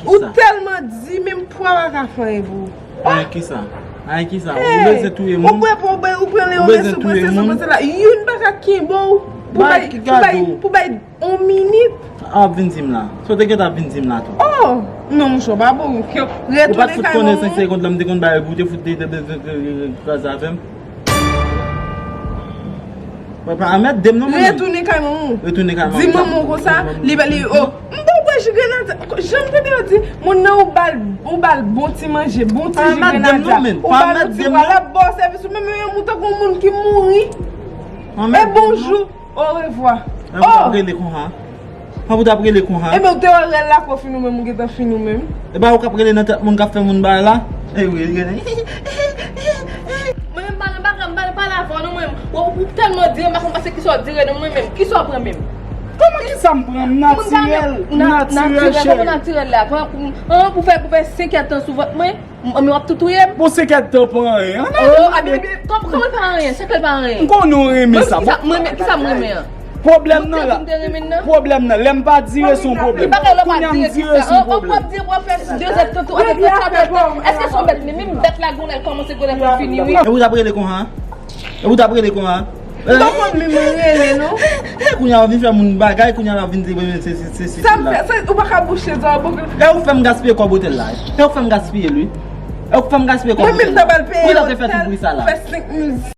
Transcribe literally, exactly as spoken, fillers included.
Ou tèlman di, menm pwa pa ka fè anyen pou ou. Anyen kisa? Anyen kisa? Ou bezwen touye moun? Ou pran, ou pran, ou pran Leon Messi, ou pran se sa, pran se la. Youn pa ka kenbe w pou bay, pou bay, pou bay yon minit. A w ap vin di m la. Sa w te gentan ap vin di m la tou. Oh! Non, monchè, w pa bon. Ou pa t fout konnen senk segonn la m te konn bay pou w te fout de, de, de, de, de, de, kraze avè m. Mwen pa anmède m non, mwen menm. Retounen kay manman w. Retounen kay manman. Di manman w konsa, li ba li, oh, m pa wè Grenadya. Jan m tande yo di, moun nan ou ba l, ou ba l bon ti manje, bon ti ji Grenadya. Ou ba l bon ti bwa, l ap ba w sèvis ou menm yon moun tankou yon moun ki mouri. E bonjou, orevwa. Mwen pa rele konsa. An pou t ap rele konsa. Ebyen, ou te wè rèl la, kò fin ou menm, ou gentan fin ou menm. E pa ou k ap rele nan tèt moun k ap fè moun bagay la? E wi, li rele. Mwen menm, m pa nan bagay, m pa nan pale avè w non, mwen menm. Ou, ou tèlman di, m pa konn pase kisa w dire non, mwen menm. Kisa w pran menm? Kòman kisa m pran? M natirèl, m natirèl, cheri. Kòman natirèl la? Kòman pou, an, pou fè, pou fè senk èdtan sou vant mwen? M, m, w ap tou touye m? Bon, se kèk tan pa anyen. An, oh, a, bebe, kòm, kòman l pa anyen? Se ke l pa anyen. M konnen w renmen sa. Kisa m renmen, kisa m renmen an? Pwoblèm nan la. Pwoblèm nan, lè m pa dire se yon pwoblèm. Kounye a m dire se yon pwoblèm. W ap dire w ap fè de zèdtan, twa zèdtan, twa zèdtan. Èske se yon bèt li menm? Bèt la gon lè l kòmanse, gon lè pou l fini, wi. E ou t ap rele konsa? E ou t ap rele konsa? M pa konn menm rele, non. E kounye a w ap vin fè moun bagay, kounye a l ap vin di, se, se, se, se, sa m fè, sa, ou pa ka bouche zò, bon. E ou fè m gaspiye kòb otèl la. E ou fè m gaspiye l, wi. E ou fè m gaspiye kòb otèl la. Mwen menm ta pral peye otèl, fè senk mil.